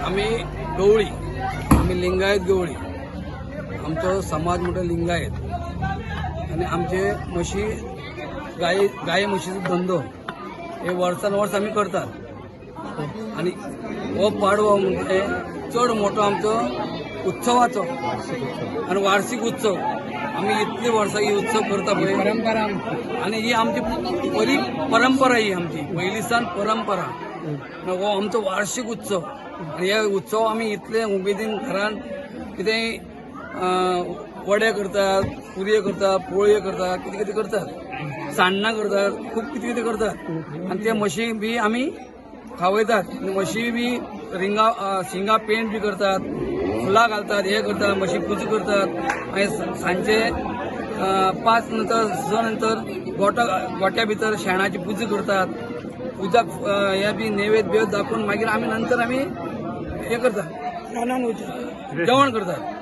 आमी गवळी, आमी लिंगायत गवळी. आमचो समाज म्हणटा लिंगायत आनी आमचे म्हशी गाय गाय म्हशीचो धंदो हे वर्सान वर्स आमी करतात. आनी हो पाडवो म्हणजे चड मोठो आमचो उत्सवाचो आनी वार्षिक उत्सव. आमी इतली वर्सां ही उत्सव करता पळय. परंपरा. आणि ही आमची परी परंपरा, ही आमची पयलीं परंपरा आनी हो आमचो वार्षिक उत्सव. आनी हे उत्सव आमी इतले उमेदीन घरान कितेंय वडे करतात, पुरयो करतात, पोळयो करतात, कितें कितें करतात, सान्नां करतात, खूब कितें कितें करतात. आनी ते म्हशी बी आमी खावयतात आनी म्हशी बी रिंगा शिंगा पेंट बी करतात, फुलां घालतात, हे करतात, म्हशी पुजा करतात. मागीर सांजचे 5 नंतर 6 नंतर गोटो गोट्या भितर शेणाची पुजा करतात. पुजा हे बी नैवेद्य बिवेद दाखोवन मागीर आमी नंतर आमी हे करतात, रानान वयता. जेवण करतात.